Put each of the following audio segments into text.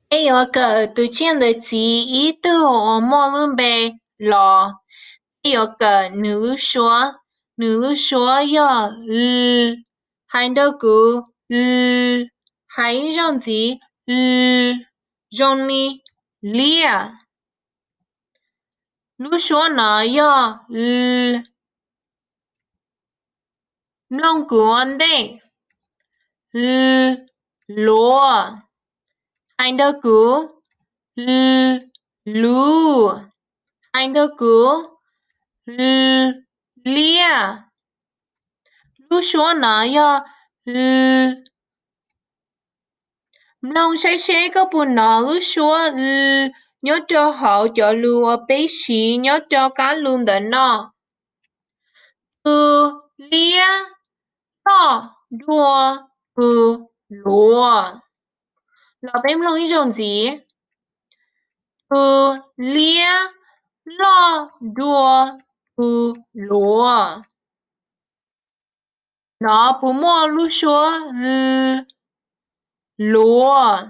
Peb yuav kawm tus tsiaj ntawv txiv ib tug uas muaj lub npe los. Peb yuav kawm nws lub suab. Nws lub suab yog l. Hais nrog kuv, l. Hais ib zaug ntxiv, l. Zoo li liaj. Lub suab no yog l. Mloog kuv ua ntej, l. Luav. Hais nrog kuv, l. Luv. Hais nrog kuv, l. Liaj. Lub suab no yog l. Mloog saib seb koj puas hnov lub suab l nyob rau hauv cov lus uas peb siv nyob rau kab lus ntawm no. Tus liab loj dua tus luav. Los peb mloog ib zaug ntxiv. Tus liab loj dua tus luav. Nov puas muaj lub suab l? Luav.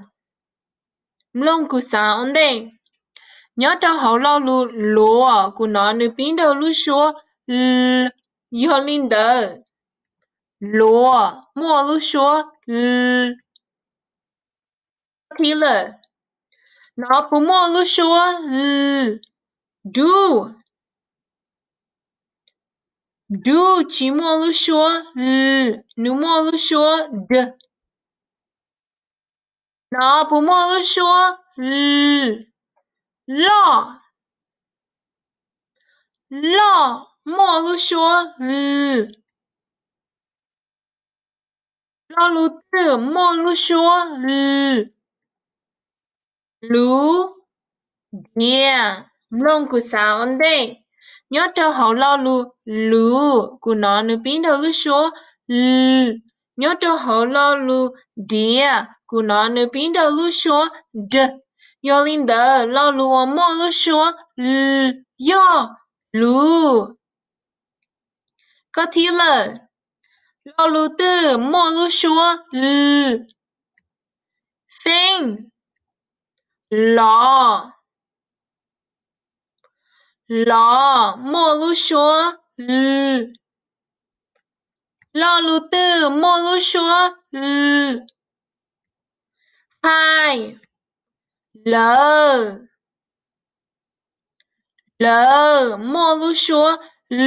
Mloog kuv xav ua ntej. Nyob rau hauv lo lus luav, kuv hnov nws pib nrog lub suab l, yog li ntawd, luav muaj lub suab l. Thib lawm, nov puas muaj lub suab l? Duj. Duj tsis muaj lub suab l, nws muaj lub suab d. Nov puas muaj lub suab l? Loj. Loj muaj lub suab l. Lo lus twg muaj lub suab l? Luv. Diav. Mloog kuv xav ua ntej. Nyob rau hauv lo lus luv, kuv hnov nws pib nrog lub suab l. Nyob rau hauv lo lus diav, kuv hnov nws pib nrog lub suab d. Yog li ntawd, lo lus uas muaj lub suab l yog luv. Koj thib lawm, lo lus twg muaj lub suab l? Feeb. Lov. Lov muaj lub suab l. Lo lus twg muaj lub suab l? Hais. Lawv. Lawv muaj lub suab l.